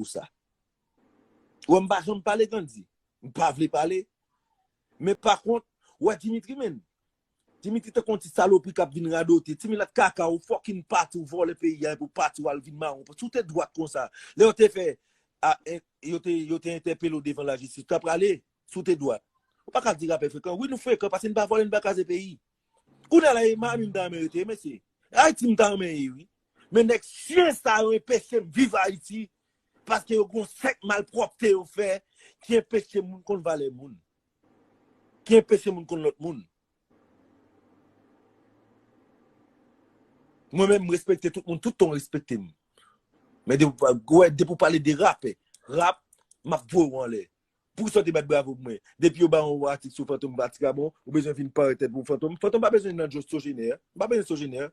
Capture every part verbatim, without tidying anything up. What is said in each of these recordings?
pou sa. Ou wè m pa janm pale Gandhi. M pa vle pale. Men pa kont, ou wè Dimitri menm. Dimitri tankou yon ti salopri k ap vin radote. Ti milat kaka, ou fucking pati, ou vòlè peyi a, epi w pati, w al vin mawon. Si w te dwat konsa, lè yo te fè, a, en, yo te, yo te entèpele w devan lajistis, ou ta prale, si w te dwat. Ou pa ka di rapè frekan. Wi, nou frekan, paske n pa vòlè, n pa kraze peyi. Kounye a la, e Miami m ta renmen rete, mesye. Ayiti m ta renmen ye, wi. Men nèg chyen sa yo enpeche m viv Ayiti, paske yo gon sèk malpwòpte yo fè ki enpeche moun konn valè moun, ki enpeche moun konn lòt moun. Mwen menm, m respekte tout moun, tout tan w respekte m. Men depi w pa-, wè, depi w pale de rapè, rap, m ap voye w anlè. Poukisa w te bat bravo pou mwen? Depi yo ba yon atik sou Fantom Vatikamon, ou bezwen vin parèt tèt pou Fantom. Fantom pa bezwen nan Joe Sogener. M pa bezwen Sogener.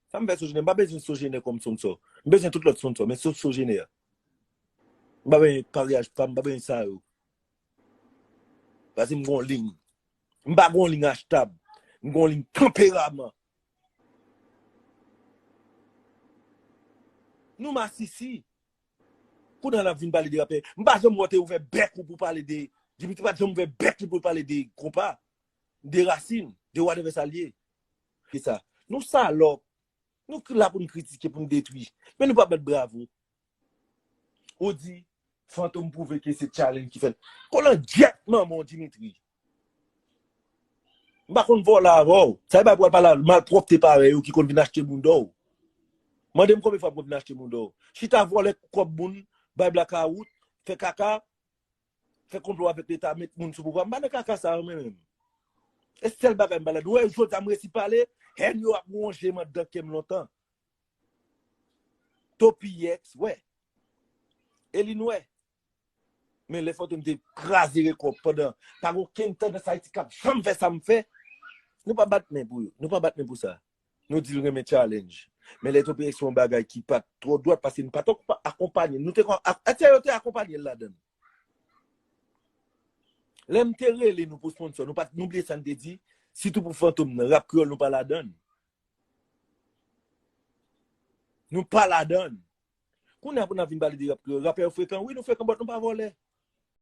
Sa m fè Sogener? M pa bezwen Sogener kòm sponsor. M bezwen tout lòt sponsor, men sof Sogener. M pa bezwen paryaj pa m, m pa bezwen sa yo. Paske m gon liy. M pa gon liy achtab. M gon liy tanperaman. Nou masisi. Kounye a n ap vin pale de rapè. M pa janm wè w te ouvè bèk ou pou pale de, Dimitri pa t janm ouvè bèk li pou l pale de konpa, de rasin, de whatever sa l ye. Se sa. Nou salòp. Nou la pou n kritike, pou n detwi. Men nou pa bat bravo. Ou di, Fantom pwouve ke se challenge ki fè l. Kolangyèt manman w, Dimitri. M pa konn vòlè avè w. Sa e bay pou al pale a malpwòpte parèy ou ki konn vin achte bounda w. Mande m konbyen fwa m konn vin achte bounda w. Chita vòlè kòb moun, bay blakawout, fè kaka, fè konplo avèk leta, met moun sou pouvwa. M pa nan kaka sa yo, mwen menm. E sèl bagay m pa ladan. Ou wè, jodi a m resi pale, hèn yo ap wonje m anndan kè m lontan. Topiyex, wè. Elin, wè. Men lè Fantom te kraze rekò pandan, pa gen okenn tandans Ayiti k ap janm fè sa m fè. Nou pa bat men pou yo. Nou pa bat men pou sa. Nou di l renmen challenge. Men lè Topiyex fè yon bagay ki pa t twò dwat, paske nou pa t akonpanye l. Nou te kon-, a-, atè yo te akonpanye l ladan l. Lè m te rele nou pou sponsor, nou pa t, nou bliye sa n te di, sitou pou Fantom nan, rap kreyòl nou pa ladan l. Nou pa ladan l. Kounye a pou n ap vin pale de rap kreyòl. Rapè yo frekan, wi, nou frekan, but nou pa vòlè.